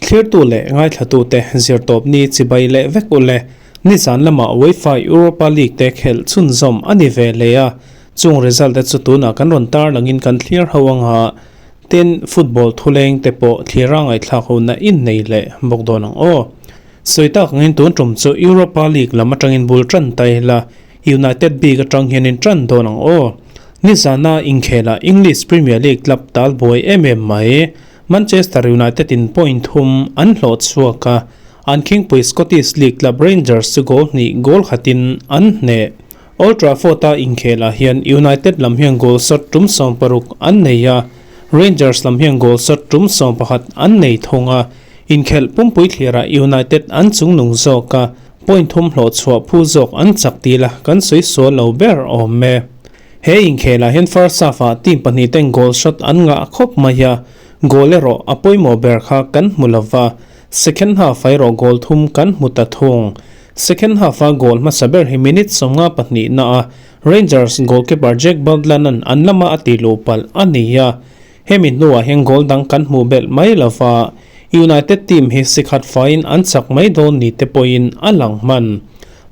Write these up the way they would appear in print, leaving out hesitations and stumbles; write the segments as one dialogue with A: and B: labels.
A: Thlirtu leh ngaithlatute zirtawpni chibai leh vek u le. Nizan lamah UEFA Europa League te khelh chhunzawm a ni ve leh a, chung result te chu tunah kan rawn tarlangin kan thlir ho anga, tin football thuleng te pawh thlira ngaihthlak hona in nei leh bawk dawn ang aw. Sawi tak angin tun tum chu Europa League lam atangin bul tan ta ila, United bik atang hianin tan dawn ang aw. Nizana inkhelah English Premier League club tal buai em em mai. Manchester United in point thum an hlawh chhuak a, an khingpui Scottish League club Rangers chu goal hnih goal khatin an hneh. Old Trafford-a inkhelah hian United lam hian goal shot tum 60 an nei a, Rangers lam hian goal shot tum 11 an nei thung a. Inkhelh pumpui thlirah United an chungnung zawk a, point thum hlawh chhuah phu zawk an chak ti la kan sawi sual lo ber awm e. He inkhelah hian first half-ah team pahnih ten goal shot an ngah khawp mai a, goal erawh a pawimawh ber kha kan hmu lo va, second half-ah erawh goal thum kan hmu ta thung. Second half-a goal hmasa ber hi minute 52 na-a Rangers goalkeeper Jack Butland-a'n an lama a tih luh palh a ni a, hemi hnuah hian goal dang kan hmuh belh mai lo va, United team hi sikhat faiin an chak mai dawn ni te pawhin a lang hman.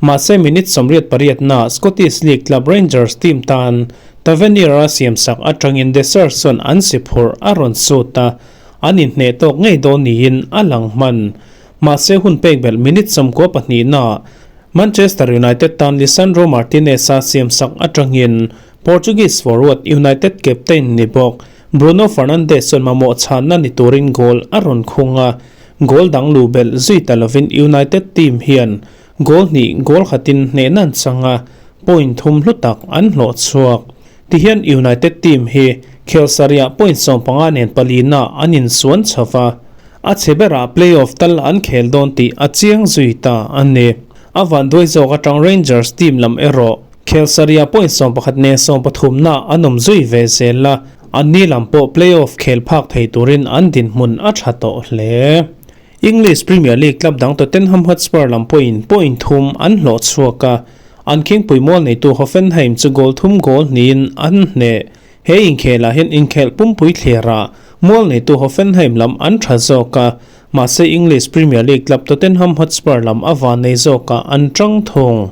A: Mahse minute 88 na Scottish League club Rangers team tan Tavernier-a siamsak atangin Dessers chuan an si phurh a rawn sut a, an inhneh tawk ngei dawn niin a lang hman. Mahse hun pek belh minute 92 na Manchester United tan Lisandro Martinez-a siamsak atangin Portuguese forward United captain ni bawk Bruno Fernandes chuan mamawh chhanna ni turin goal a rawn khung a, goal dang luh belh zui ta lovin United team hian goal hnih goal khatin hnehna an chang a, point thum hlu tak an hlawh chhuak. Tihian United team hi khel sarihah point 15 nen palina an insuan chho va, a chhe berah playoff tal an khel dawn tih a chiang zui ta a ni. A vanduai zawk atang Rangers team lam erawh Khel sarihah point 11 nen 13 na an awm zui ve zel a, anni lam pawh playoff khel phak thei turin an dinhmun a tha tawh hle. English Premier League club dang Tottenham Hotspur lam pawhin point thum an hlawh chhuak a, an khingpui mual neitu Hoffenheim chu goal thum goal hnihin an hneh. He inkhelah hian inkhelh pumpui thlerah mual neitu Hoffenheim lam an tha zawk a, mahse English Premier League club Tottenham Hotspur lam a van nei zawkah an tang thung.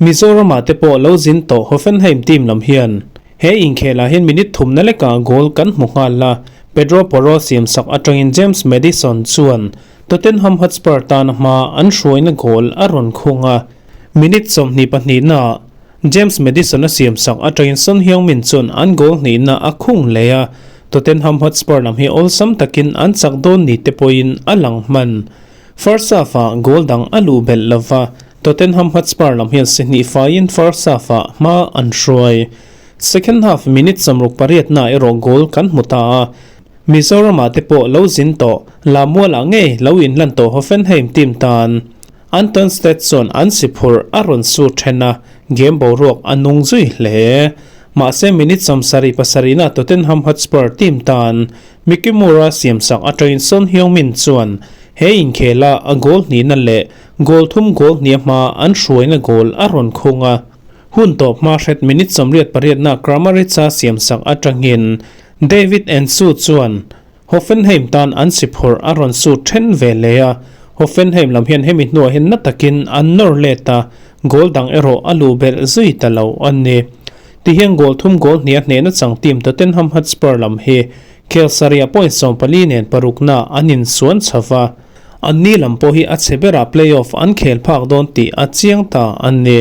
A: Mizoramah te pawh lo zin tawh Hoffenheim team lam hian he inkhelah hian minute thumna lekah goal kan hmu nghal a, Pedro Porro siamsak atangin James Maddison chuan Tottenham Hotspur tana hma an hruaina goal a rawn khung a. Minute 22 naah James Maddison a siamsak atangin Son Heung-min chuan an goal hnihna a khung leh a, Tottenham Hotspur lam hi awlsam takin an chak dawn ni te pawhin a lang hman. First half-ah goal dang a luh belh lova, Tottenham Hotspur lam hian si hnih faiin first half-ah hma an hruai. Second half minute 68 na erawh goal kan hmu ta a, Mizoramah te pawh lo zin tawh, Lamualah ngei lo inlan tawh Hoffenheim team tan Anton Stade chuan an si phurh a rawn su then a, game boruak a nung zui hle. Mahse minute 77 na Tottenham Hotspur team tan Mickey Moore-a siamsak atangin Son Heung-min chuan he inkhela a goal hnihna leh goal thum goal hnih a hma an hruaina goal a rawn khung a. Hun tawp hma hret minute 88 na Kramaric-a siamsak atangin David Ansu chuan Hoffenheim tan an si phurh a rawn su then ve leh a. Hoffenheim lam hian hemi hnuah hian na takin an nawr let a, goal dang erawh a luh belh zui ta lo a ni. Tihian goal thum goal hnih a hnehna chang team Tottenham Hotspur lam hi khel sarihah point 14 nen parukna an insuan chho va, anni lam pawh hi a chhe berah playoff an khel phak dawn tih a chiang ta a ni.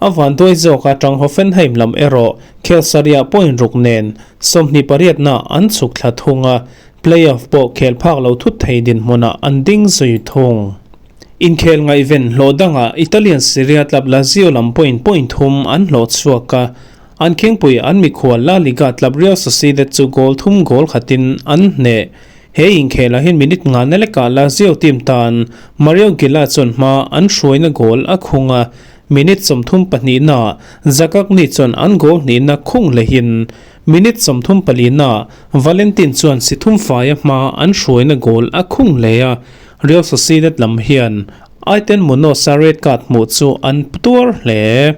A: A vanduai zawk atang Hoffenheim lam erawh khel sarihah point ruk nen 28 na an chhuk thla thung a, playoff pawh khel phak lo thut thei dinhmunah an ding zui thung. Inkhel ngaihven hlawh dangah Italian Serie A club Lazio lam pawhin point thum an hlawh chhuak a, an khingpui an mikhual La Liga club Real Sociedad chu goal thum goal khatin an hneh. He inkhelah hian minute nga na lekah Lazio team tan Mario Gila chuan hma an hruaina goal a khung a, minute 32 na Zaccagni chuan an goal hnihna khung lehin minute 34 na Valentin chuan si thum faia hma an hruaina goal a khung leh a, Real Sociedad lam hian Aiten Munoz-a red card hmuh chu an tuar hle.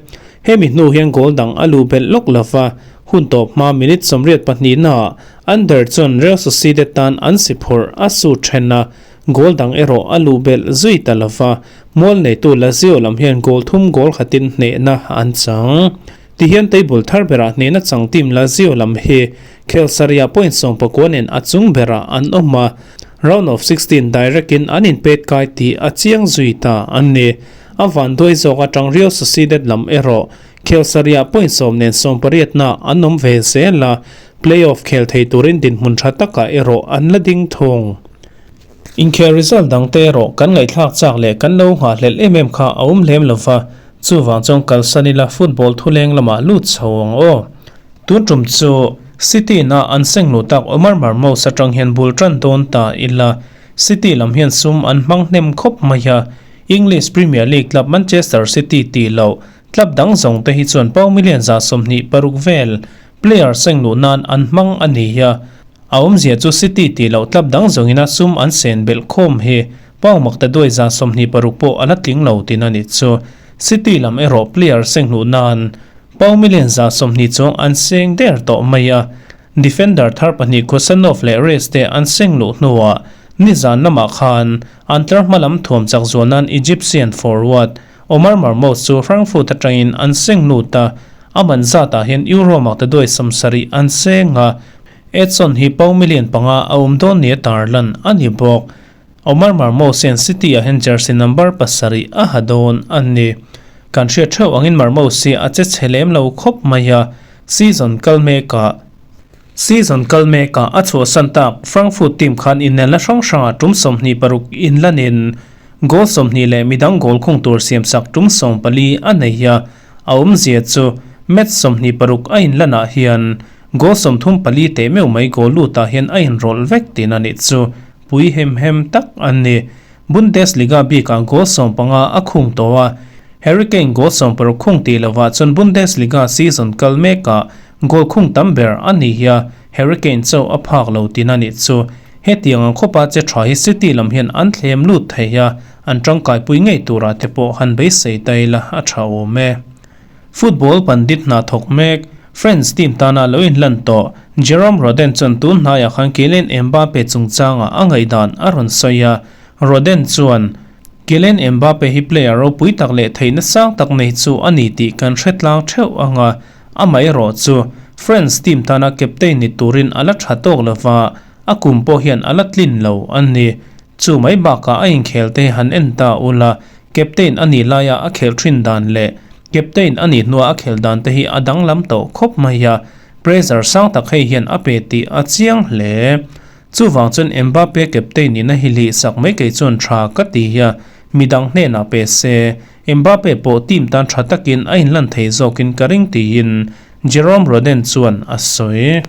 A: Hemi hnu hian goal dang a luh belh lawk lova, hun tawp hma minute 82 na Ander chuan Real Sociedad tan an si phurh a su then a, Goal dang erawh a luh belh zui ta lova, mual neitu Lazio lam hian goal thum goal khatin hnehna an chang. Tihian table thar berah hnehna chang team Lazio lam hi khel sarihah point 19 nen a chung berah an awm a, round of 16 direct in an inpet kai tih a chiang zui ta a ni. A vanduai zawk atang Real Sociedad lam erawh khel sarihah point 10 nen 18 na an awm ve zel a, playoff khel thei turin dinhmun tha takah erawh an la ding thung. Inkhel result dang te erawh kan ngaihthlak chak leh kan lo nghahhlelh em em kha a awm lem lova, chuvang chuan kalsan ila football thuleng lamah lut chho ang aw. Tun tum chu City na an seng luh tak Omar Marmoush atang hian bul tan dawn ta ila, City lam hian sum an hmang hnem khawp mai a, English Premier League club Manchester City tih loh club dang zawng te hi chuan pound million 26 vel player seng luh nan an hmang a ni a. A awmzia chu City tih loh club dang zawngina sum an sen belh khawm hi pound makta duai 26 pawh a la tling lo tin a ni chu. City lam erawh player seng hluh nan pound million 20 chuang an seng der tawh mai a. Defender thar pahnih Khusanov leh Reis te an seng luh hnuah nizan lamah khan an tlar hma lam thuam chak zual nan Egyptian forward Omar Marmoush chu Frankfurt atangin an seng lut a, a man zatah hian euro makta duai 70 an seng a. Edson hi pound million 5 a awm dawn ni a tarlan a ni bawk. Omar Marmoush hian City ah hian jersey number 7 a ha dawn a ni. Kan hriat theuh angin Marmoush hi a che chhe lem lo khawp mai a, season kal mekah season kal mekah a chhuahsan tak Frankfurt team khan innelna hrang hrangah tum 26 inlanin goal 20 leh midang goal khung tur siamsak tum 14 a nei a, a awmzia chu match 26 a inlanah hian goal 34 teh meuh mai goal lutah hian a inrawlh vek tin a nih chu pui hem hem tak a ni. Bundesliga bikah goal 15 a khung tawh a, Harry Kane goal 16 khung tih lovah chuan Bundesliga season kal mekah goal khung tam ber a ni hi a, Harry Kane chauh a phak lo tin a nih chu. Hetiang ang khawpa che tha hi City lam hian an thlem lut thei a, an tangkai pui ngei turah te pawh han beisei ta ila a tha awm e. Football pandit hna thawk mek, France team tana lo inlan tawh Jerome Roden chuan tun hnaiah khan Kylian Mbappe chungchangah a ngaihdan a rawn sawi a, Roden chuan, Kylian Mbappe hi player ropui tak leh theihna sang tak nei chu a ni tih kan hre tlang theuh ang a, amaherawh chu France team tana captain ni turin a la tha tawk lova, a kum pawh hian a la tlin lo a ni. Chu mai bakah a inkhel te han en ta ula, captain a nih laia a khel thin dan leh captain a nih hnuah a khel dan te hi a danglam tawh khawp mai a, pressure sang tak hei hian a pe tih a chiang hle. Chuvang chuan Mbappe captain nihna hi lih sak mai kei chuan tha ka ti a, midang hnenah pe se, Mbappe pawh team tan tha takin a inlan thei zawkin ka ring tiin Jerome Roden chuan a sawi.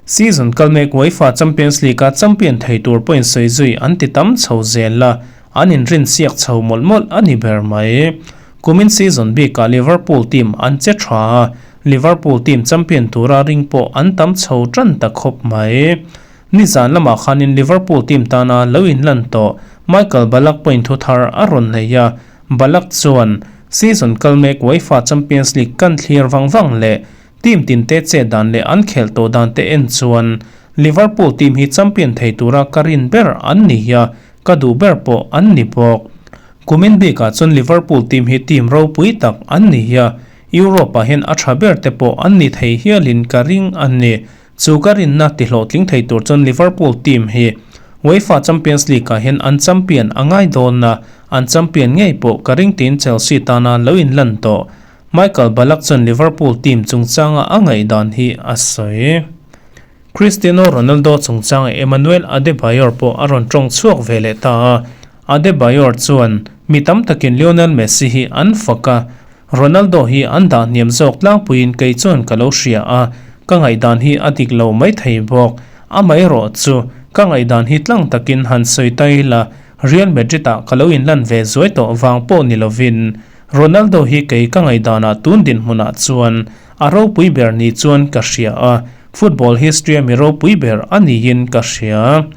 A: Season kal mek UEFA Champions League a champion thei tur pawhin sawi zui an ti tam chho zel a, an inrin siak chho mawlh mawlh a ni ber mai. Kumin season bikah Liverpool team an che tha a, Liverpool team champion tura ring pawh an tam chho tan ta khawp mai. Nizan lamah khanin Liverpool team tana lo inlan tawh Michael Ballack pawhin thu thar a rawn nei a, Ballack chuan, Season kal mek UEFA Champions League kan thlir vang vang leh Team tin te che dan leh an khelh tawh dan te en chuan Liverpool team hi champion thei tura ka rin ber an ni hi a, ka duh ber pawh an ni bawk. Kumin bikah chuan Liverpool team hi team ropui tak an ni hi a, Europe ah hian a tha ber te pawh an ni thei hialin ka ring a ni. Chu ka rinna ti hlawhtling thei tur chuan Liverpool team hi UEFA Champions League ah hian an champion a ngai dawn a, an champion ngei pawh ka ring tiin Chelsea tana lo inlan tawh. Michael Ballack chuan Liverpool team chungchanga a ngaihdan hi a sawi. Cristiano Ronaldo chungchanga Emmanuel Adebayor pawh a rawn tawng chhuak ve leh ta a, Adebayor chuan mi tam takin Lionel Messi hi an fak a, Ronaldo hi an dah hniam zawk tlangpuiin kei chuan ka lo hria a, ka ngaihdan hi a dik lo mai thei bawk. Amaherawh chu ka ngaihdan hi tlang takin han sawi ta ila, Real Madrid ah ka lo inlan ve zuai tawh vang pawh ni lovin Ronaldo hi kei ka ngaihdanah tun dinhmunah chuan a ropui ber ni chuan ka hria a, football history a mi ropui ber a niin ka hria.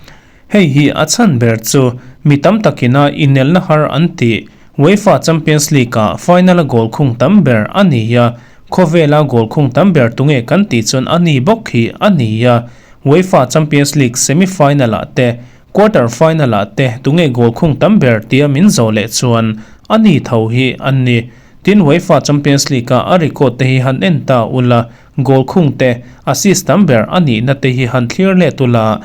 A: Hei hi a chhan ber chu mi tam takina inelna har an tih UEFA Champions League ah final a goal khung tam ber a ni a, khawvela goal khung tam ber tunge kan tih chuan a ni bawk hi a ni a, UEFA Champions League semi final ah te. Quarter final ah te tunge goal khung tam ber tia min zawh leh chuan a ni tho hi an ni. Tin UEFA Champions League a a record te hi han en ta ula, goal khung te, assist tam ber a nihna te hi han thlir let ula,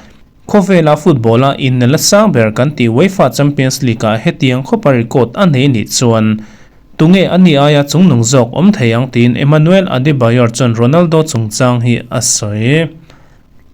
A: khawvela football a innel a sang ber kan tih UEFA Champions League ah hetiang khawpa record a nei nih chuan tunge a ni aia chungnung zawk awm thei ang tiin Emmanuel Adebayor chuan Ronaldo chungchang hi a sawi.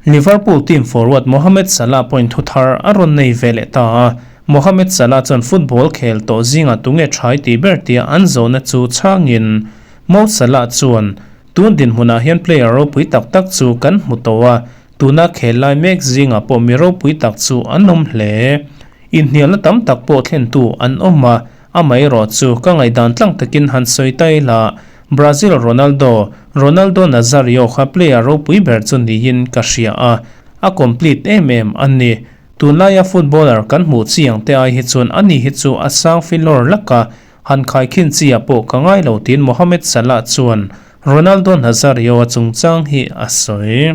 A: Liverpool team forward Mohamed Salah pawhin thu thar a rawn nei ve leh ta a, Mohamed Salah chuan football khel tawh zingah tunge thai tih ber tia an zawhna chu chhangin Mo Salah chuan, Tun dinhmunah hian player ropui tak tak chu kan hmu tawh a, tuna khel lai mek zingah pawh mi ropui tak chu an awm hle. Inhnialna tam tak pawh thlentu an awm a, Amaherawh chu ka ngaihdan tlang takin han sawi ta ila, Brazil Ronaldo, Ronaldo Nazario kha player ropui ber chu niin ka hria a, a complete em em a ni. Tunlaia footballer kan hmuh chi ang te ai hi chuan ani hi chu a sang filawr lak a, han khaikhin chi ah pawh ka ngai lo tiin Mohamed Salah chuan Ronaldo Nazario a chungchang hi a sawi.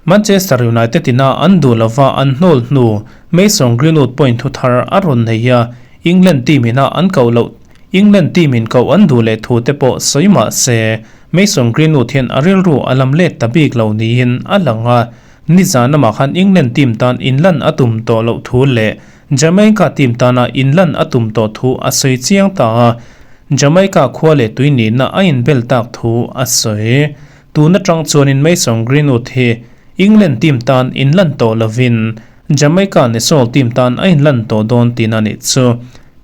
A: Manchester United ina an duh lova an hnawl hnu Mason Greenwood pawhin thu thar a rawn nei a, England team ina an koh loh England team in koh an duh leh thu te pawh sawi mah se Mason Greenwood hian a rilru a lam let ta bik lo niin a lang a, nizan lamah khan England team tan inlan a tum tawh loh thu leh Jamaica team tana inlan a tum tawh thu a sawi chiang ta a, Jamaica khua leh tui nihna a inbel tak thu a sawi. Tun atang chuanin Mason Greenwood hi England team tan inlan tawh lovin Jamaica national team tan a inlan tawh dawn tihna a nih chu.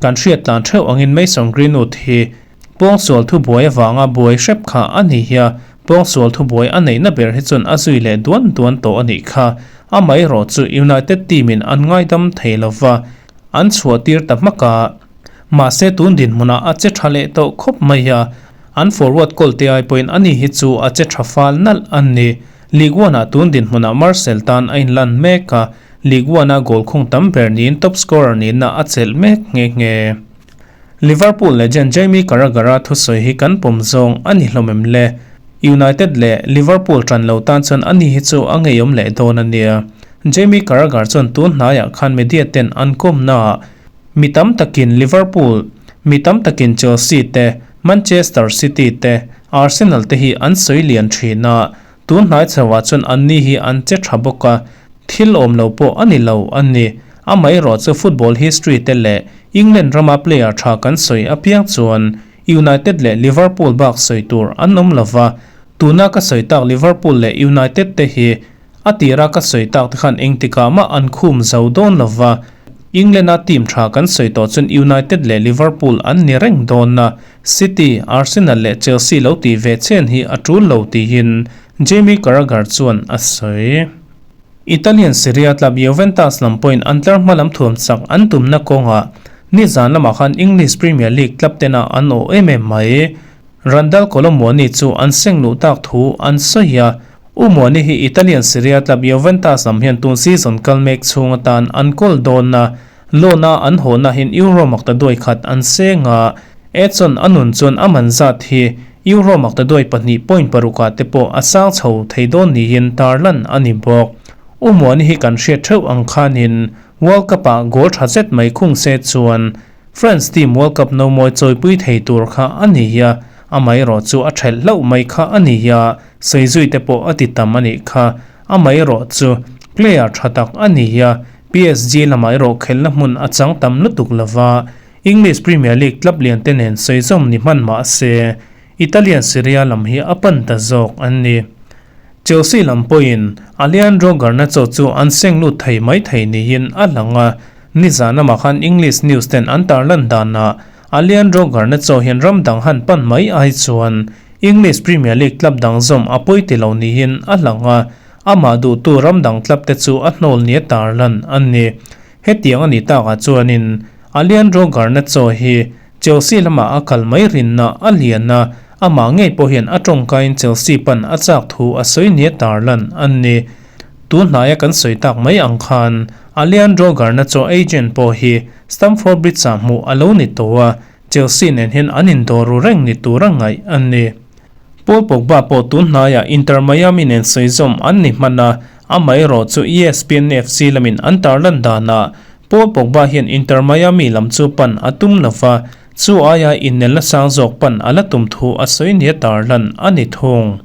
A: Kan hriat tlan theuh angin Mason Greenwood hi pawngsual thubuai avanga buai hrep kha a ni hi a, pawngsual thubuai a neihna ber hi chuan a zui leh duan duan tawh a nih kha. Amaherawh chu United team in an ngaidam thei lova an chhuah tir ta hmak a. Mahse tun dinhmunah a che tha leh tawh khawp mai a, An forward goal te ai pawhin ani hi chu a che tha fal nalh a ni. League One ah tun dinhmunah Marcel tan a inlan mek a, League One a goal khung tam ber niin top scorer nihna a chelh mek nghe nghe. Liverpool legend Jamie Carragher-a thusawi hi kan pawm zawng a ni hlawm em le? United leh Liverpool tan lo tan chuan ani hi chu a ngeiawm leh dawn a nia. Jamie Carragher chuan tun hnaiah khan media ten an kawmnaah Mi tam takin Liverpool, mi tam takin Chelsea te, Manchester City te, Arsenal te hi an sawi lian thin a, tun hnai chhoah chuan anni hi an che tha bawk a, thil awm lo pawh a ni lo a ni. Amaherawh chu football history te leh England rama player tha kan sawi apiang chuan United leh Liverpool bak sawi tur an awm lo va, tuna ka sawi tak Liverpool leh United te hi A tira ka sawi tak te khan engtikah mah an khum zo dawn lo va, England-a team tha kan sawi tawh chuan United leh Liverpool an ni reng dawn a, City, Arsenal leh Chelsea lo tih ve chen hi a tul lo tiin Jamie Carragher chuan a sawi. Italian Serie A club Juventus lam pawhin an tlar hma lam thuam chak an tumna kawngah nizan lamah khan English Premier League club tena an awh em em mai. Randal Kolo Muani chu an seng luh tak thu an sawi a, U Muani hi Italian Serie A club Juventus lam hian tun season kal mek chhung atan an kawl dawn a, loan a an hawhna hian Euro maktaduai khat an seng a, Edson a nun chuan a man zat hi Euro maktaduai 2.6 ah te pawh a sang chho thei dawn niin tarlan a ni bawk. U Muani hi kan hriat theuh ang khanin World Cup ah goal tha zet mai khung se chuan France team World Cup no mawi chawipui thei tur kha a ni a, amaherawh chu a thelh hlauh mai kha a ni a, sawi te pawh a ti tam a nih kha. Amaherawh chu player tha tak a ni a, PSG lamah erawh khelhna hmun a chang tam lutuk lova, English Premier League club lian te nen sawi zawm ni hman mah se, Italian Serie A lam hi a pan ta zawk an ni. Chelsea lam pawhin Alejandro Garnacho chu an seng lut thei mai thei niin a lang a, nizan lamah khan English news ten an tarlan danah Alejandro Garnacho hian ram dang han pan mai ai chuan English Premier League club dang zawm a pawi ti lo niin a lang a, amah duhtu ram dang club te chu a hnawl nia tarlan a ni. Hetiang a nih takah chuanin Alejandro Garnacho hi Chelsea lamah a kal mai rinna a lian a, amah ngei pawh hian a tawngkaiin Chelsea pan a chak thu a sawi nia tarlan a ni. Tun hnaia kan sawi tak mai ang khan Alejandro Garnacho agent pawh hi Stamford Bridge-ah hmuh a lo ni tawh a, Chelsea nen hian an indawr ru reng ni tura ngaih a ni. Paul Pogba pawh tun hnaiah Inter Miami nen sawi zawm an ni hman a, Amaherawhchu ESPN FC lamin an tarlan danah Paul Pogba hian Inter Miami lam chu pan a tum lova, chu aia innelna sang zawk pan a la tum thu a sawi nia tarlan a ni thung.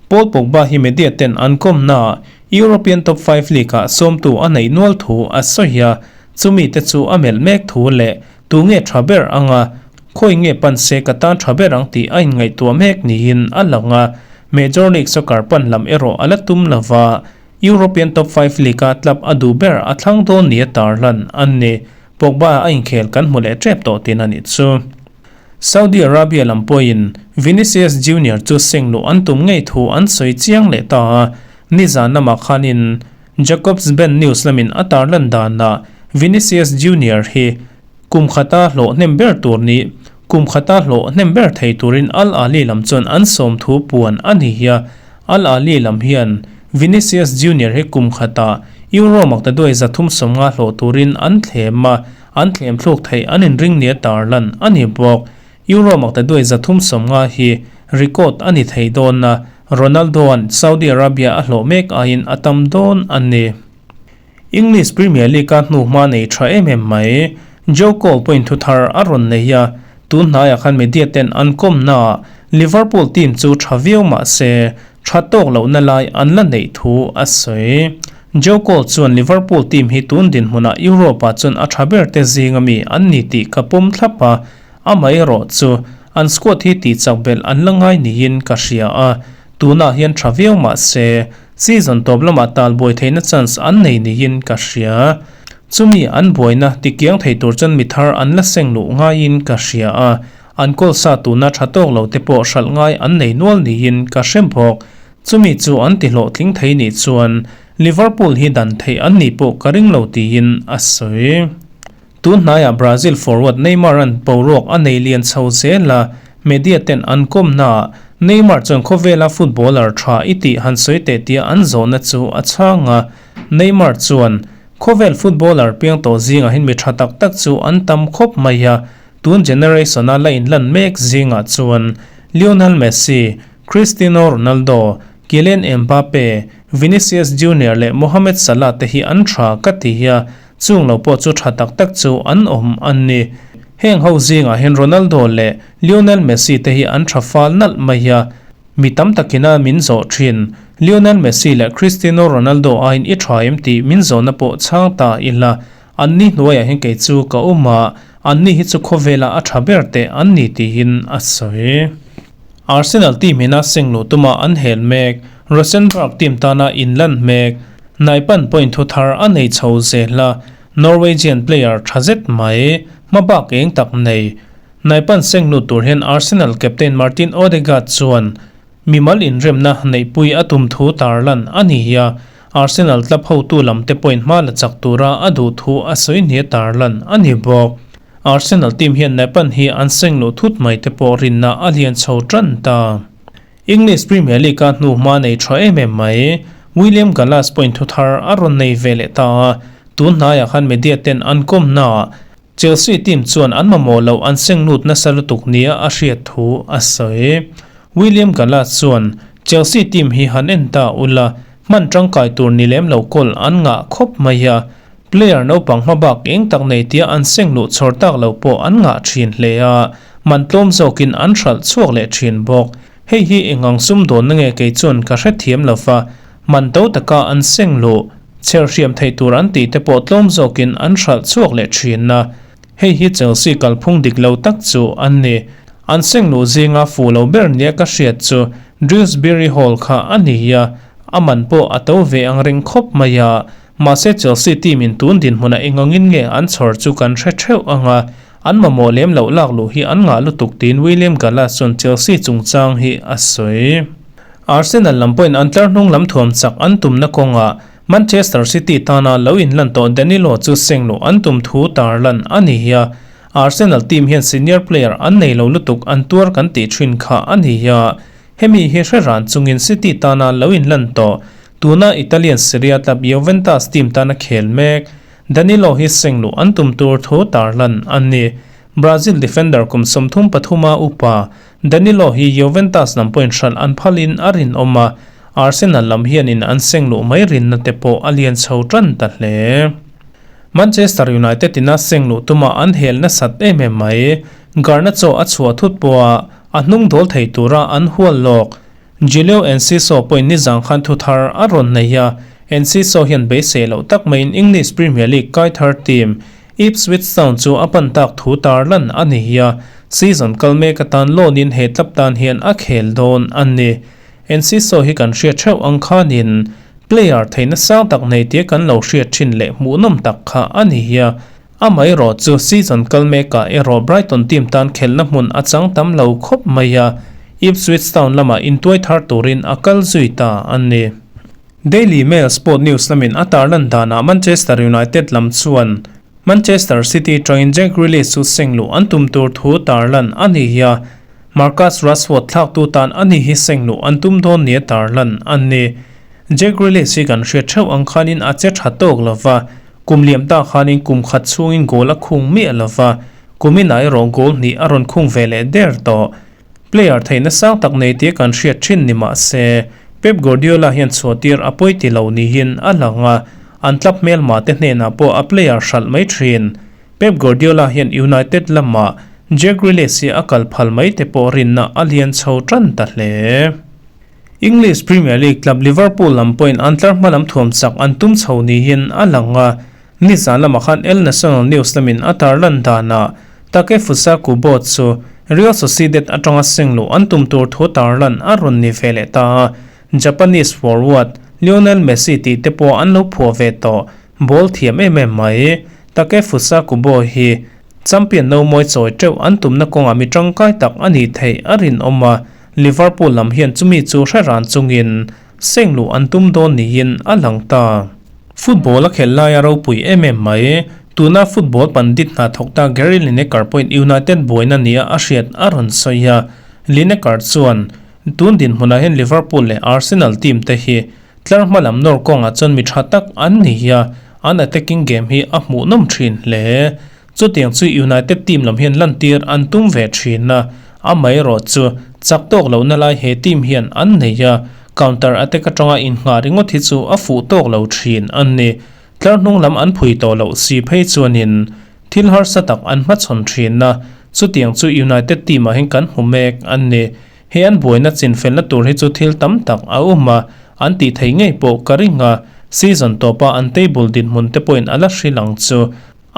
A: Paul Pogba hi media ten an kawmnaah European Top 5 League-ah sawmtu a neih nual thu a sawi a, chumi te chu a melh mek thu leh tunge tha ber anga khawi nge pan se ka tan tha ber ang tih a inngaihtuah mek niin a lang a, Major League Soccer pan lam erawh a la tum lova, European Top 5 League-a club a duh ber a thlang dawn nia tarlan a ni. Pogba a inkhel kan hmu leh tep tawh tin a nih chu. Saudi Arabia lam pawhin Vinicius Junior chu seng luh an tum ngei thu an sawi chiang leh ta a, nizan lamah khanin Jacobs Band News lamin a tarlan danah Vinicius Junior hi kum khata hlawh hnem ber tur ni kum khata hlawh hnem ber thei turin Al Ahly lam chuan an sawm thu puan a ni hi a, Al Ahly lam hian Vinicius Junior hi kum khata Euro maktaduai 350 hlawh turin an thlem a, an thlem thluk theih an inring nia tarlan a ni bawk. Euro maktaduai 350 hi record a ni thei dawn a, Ronaldo-a'n Saudi Arabia a hlawh mek aiin a tam dawn a ni. English Premier League-a hnuhma nei tha em em mai, Joe Cole pawhin thu thar a rawn nei a, tun hnaiah khan media ten an kawmnaah Liverpool team chu tha viau mah se tha tawk lohna lai an la neih thu a sawi. Joe Cole chuan Liverpool team hi tun dinhmunah Europe-ah chuan a tha ber te zinga mi an ni tih ka pawm thlap a, amaherawh chu an squad hi tihchak belh an la ngai niin ka hria a, tunah hian tha viau mah se Season tawp lamah tal buai theihna chance an nei niin ka hria. Chumi an buaina tikiang thei tur chuan mi thar an la seng luh ngaiin ka hria a, an kawl sa tuna tha tawk lo te pawh hralh ngai an nei nual niin ka hre bawk. Chumi chu an ti hlawhtling thei nih chuan Liverpool hi dan theih an nih pawh ka ring lo tiin a sawi. Tun hnaiah Brazil forward Neymar-a'n boruak a nei lian chho zel a, media ten an kawmnaah Neymar chuan khawvela footballer tha i tih han sawi teh tia an zawhna chu a chhang a, Neymar chuan, Khawvel footballer piang tawh zingah hian mi tha tak tak chu an tam khawp mai a, tun generation-a la inlan mek zingah chuan Lionel Messi, Cristiano Ronaldo, Kylian Mbappe, Vinicius Junior leh Mohamed Salah te hi an tha ka ti a, Chung lo pawh chu tha tak tak chu an awm an ni. Heng ho zingah hian Ronaldo leh Lionel Messi te hi an tha fal nalh mai a, mi tam takina min zawh thin. Lionel Messi leh Cristiano Ronaldo aiin i tha em tih min zawhna pawh chhang ta ila, an ni hnuaiah hian kei chu ka awm a, an ni hi chu khawvela a tha ber teh an ni tiin a sawi. Arsenal team ina seng luh tuma an hel mek, Rosenborg team tana inlan mek, Naipan point thu thar a nei chho zel a, Norwegian player tha zet mai, hmabak eng tak nei. Naipan seng lut tur hian Arsenal captain Martin Odegaard chuan mimal inremna neihpui a tum thu tarlan a ni a, Arsenal club hotu lam te point hma la chak tura a duh thu a sawi nia tarlan a ni bawk. Arsenal team hian Naipan hi an seng luh thut mai te pawh rinna a lian chho tan ta. English Premier League-a hnuhma nei tha em em mai, William Gallas pawhin thu thar a rawn nei ve leh ta a, tun hnaiah khan media ten an kawmnaah Chelsea team chuan an mamawh loh an seng lut nasa lutuk nia a hriat thu a sawi. William Gallas chuan, Chelsea team hi han en ta ula, hman tangkai tur ni lem lo kawl an ngah khawp mai a, Player naupang hmabak eng tak nei tia an seng luh chhawr tak lo pawh an ngah thin hle a, man tlawm zawkin an hralh chhuak leh thin bawk. Hei hi engang sumdawnna nge kei chuan ka hrethiam lo va, man to taka an seng luh, chher hriam theih tur an tih te pawh tlawm zawkin an hralh chhuak leh thin a. Hei hi Chelsea kalphung dik lo tak chu an ni. An seng luh zinga fuh lo ber nia ka hriat chu Dewsbury Hall kha a ni a, a man pawh a to ve ang reng khawp mai a. Mahse Chelsea team in tun dinhmunah engangin nge an chhawr chu kan hre theuh ang a, an mamawh lem loh lak luh hi an ngah lutuk tiin William Gallas chuan Chelsea chungchang hi a sawi. Arsenal lam pawhin an tlar hnung lam thuam chak an tumna kawngah Manchester City tana lo inlan tawh Danilo chu seng luh an tum thu tarlan a ni a, Arsenal team hian senior player an nei lo lutuk an tuar kan tih thin kha a ni a, hemi hi hre ran chungin City tana lo inlan tawh Tuna Italian Serie A club Juventus team tana khel mek Danilo hi seng luh an tum tur thu tarlan a ni. Brazil defender kum 33 a upa Danilo hi Juventus lam pawhin hralh an phalin a rinawm a, Arsenal lam hianin an seng luh mai rinna te pawh a lian chho tan ta hle. Manchester United ina seng luh tuma an hel nasat em em mai. Garnacho a chhuah thut pawha a hnung dawl thei tura an hual lawk. Julio Enciso pawhin nizang khan thu thar a rawn nei a, Enciso hian beisei loh tak maiin English Premier League kai thar team Ipswich Town chu a pan tak thu tarlan a ni a, season kal mek atan loan in he club tan hian a khel dawn a ni. Enciso hi kan hriat theuh ang khanin player theihna sang tak nei tia kan lo hriat thin leh hmuhnawm tak kha a ni a, Amaherawh chu season kal mekah erawh Brighton team tan khelhna hmun a chang tam lo khawp mai a, Ipswich Town lamah intuai thar turin a kal zui ta a ni. Daily Mail Sport News lamin a tarlan danah Manchester United lam chuan Manchester City tangin Jack Grealish chu seng luh an tum tur thu tarlan a ni a, Marcus Rashford thlaktu tan a ni hi seng luh an tum dawn nia tarlan a ni. Jack Grealish hi kan hriat theuh ang khanin a che tha tawk lova, Kum liam ta khanin kum khat chhungin goal a khung miah lo va, kuminah erawh goal hnih a rawn khung ve leh der tawh. Player theihna sang tak nei tia kan hriat thin ni mah se, Pep Guardiola hian chhuahtir a pawi ti lo niin a lang a, an club hmelma te hnenah pawh a player hralh mai thin. Pep Guardiola hian United lamah Jack Grealish hi a kal phal mai te pawh rinna a lian chho tan ta hle. English Premier League club Liverpool lam pawhin an tlar hma lam thuam chak an tum chho niin a lang a, nizan lamah khan El Nacional News lamin a tarlan danah Takefusa Kubo chu Real Sociedad atanga seng luh an tum tur thu tarlan a rawn ni ve leh ta a, Japanese forward Lionel Messi tih te pawh an lo phuah ve tawh, ball thiam em em mai. Takefusa Kubo hi Champion no mawi chawi teuh an tumna kawngah mi tangkai tak a nih theih a rinawm a, Liverpool lam hian chumi chu hre ran chungin seng luh an tum dawn niin a lang ta. Football a khelh laia ropui em em mai. Tuna football pandit hna thawk ta Gary Lineker pawhin United buaina nia a hriat a rawn sawi a. Lineker chuan, Tun dinhmunah hian Liverpool leh Arsenal team te hi tlar hma lam nawr kawngah chuan mi tha tak an ni a, an attacking game hi a hmuhnawm thin hle. Chutiang chu United team lam hian lantir an tum ve thin a, amaherawh chu chak tawk lohna lai he team hian an nei a, counter attack atanga innghah ringawt hi chu a fuh tawk lo thin a ni. Tlar hnung lam an phui tawh loh si phei chuanin thil harsa tak an hmachhawn thin a, chutiang chu United team ah hian kan hmu mek a ni. He an buaina chinfelna tur hi chu thil tam tak a awm a, an tih theih ngei pawh ka ring a, season tawpa an table dinhmun te pawhin a la hrilh ang chu.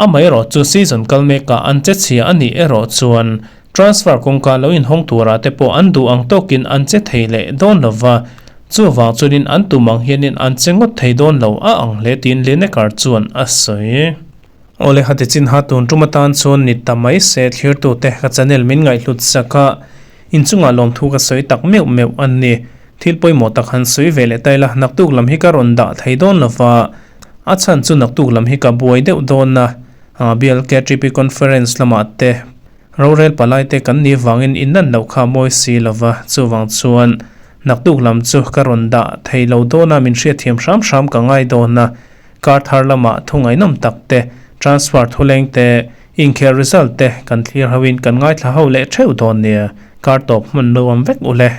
A: Amaherawh chu season kal mekah an che chhia a nih erawh chuan transfer kawngka lo inhawng turah te pawh an duh ang tawkin an che thei leh dawn lo va, chuvang chuanin an tum ang hianin an che ngawt thei dawn lo a ang hle tiin Lineker chuan a sawi. Awle hati chin ha tun tum atan chuan ni ta mai se thlirtute ka channel min ngaihhlut sak a, inchungah lawmthu ka sawi tak meuh meuh a ni. Thil pawimawh tak han sawi ve leh ta ila naktuk lam hi ka rawn dah thei dawn lo va, A chhan chu naktuk lam hi ka buai deuh dawn a, BLKTP conference lamah te rorel palai te kan nih vangin inlan loh kha mawi si lo va, chuvang chuan naktuk lam chu ka rawn dah thei lo dawn a, min hriatthiam hram hram ka ngai dawn a, kar thar lamah thu ngaihnawm tak te, transfer thuleng te, inkhel result te kan thlir hoin kan ngaithla ho leh theuh dawn nia, kar tawp hman nuam vek u le.